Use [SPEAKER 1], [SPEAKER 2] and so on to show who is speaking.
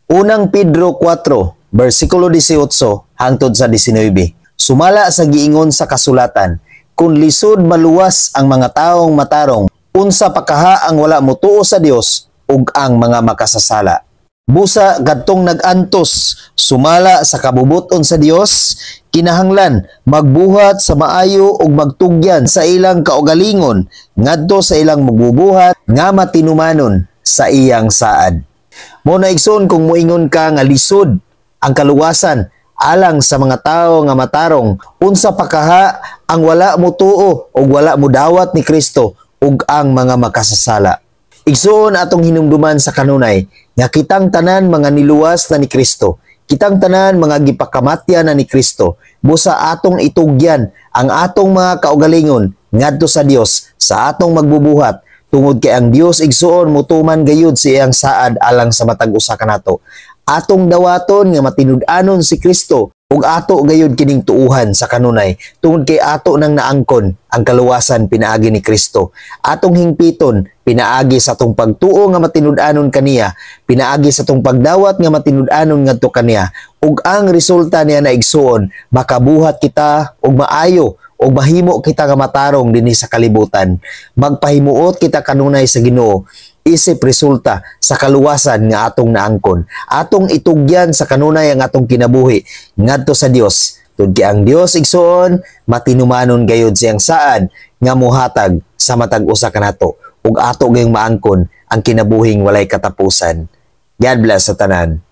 [SPEAKER 1] Unang Pedro 4, versikulo 18 hangtod sa 19. Sumala sa giingon sa kasulatan, "Kung lisod maluwas ang mga taong matarong, unsa pa kaha ang wala motuo sa Dios ug ang mga makasasala?" Busa kadtong nag-antos sumala sa kabubuton sa Dios, kinahanglan magbuhat sa maayo ug magtugyan sa ilang kaugalingon ngadto sa ilang magbubuhat nga matinumanon sa iyang saad. Mao na, igsoon, kung muingon ka nga lisod ang kaluwasan alang sa mga tao nga matarong, unsa pa kaha ang wala motuo ug wala modawat ni Kristo ug ang mga makasasala? Igsoon, atong hinumduman sa kanunay nga kitang tanan mga niluwas na ni Kristo. Kitang tanan mga gipakamatya na ni Kristo. Busa atong itugyan ang atong mga kaugalingon ngadto sa Dios sa atong magbubuhat tungod kay ang Dios, igsoon, mutuman gayud sa iyang saad alang sa matag usa kanato. Atong dawaton nga matinud-anon si Kristo ug ato gayud kining tuuhan sa kanunay tungod kay ato nang naangkon ang kaluwasan pinaagi ni Kristo. Atong hingpiton pinaagi sa atong pagtuo nga matinud-anon kaniya, pinaagi sa atong pagdawat nga matinud-anon ngadto kaniya, ug ang resulta niya na, igsoon, makabuhat kita og maayo ug mahimo kita nga matarong dinhi sa kalibutan. Magpahimuot kita kanunay sa Ginoo isip resulta sa kaluwasan nga atong naangkon. Atong itugyan sa kanunay ang atong kinabuhi ngadto sa Dios. Tungod kay ang Dios, igsoon, matinumanon gayud siyang saad nga muhatag sa matag usa kanato ug ato gayong maangkon ang kinabuhing walay katapusan. God bless sa tanan.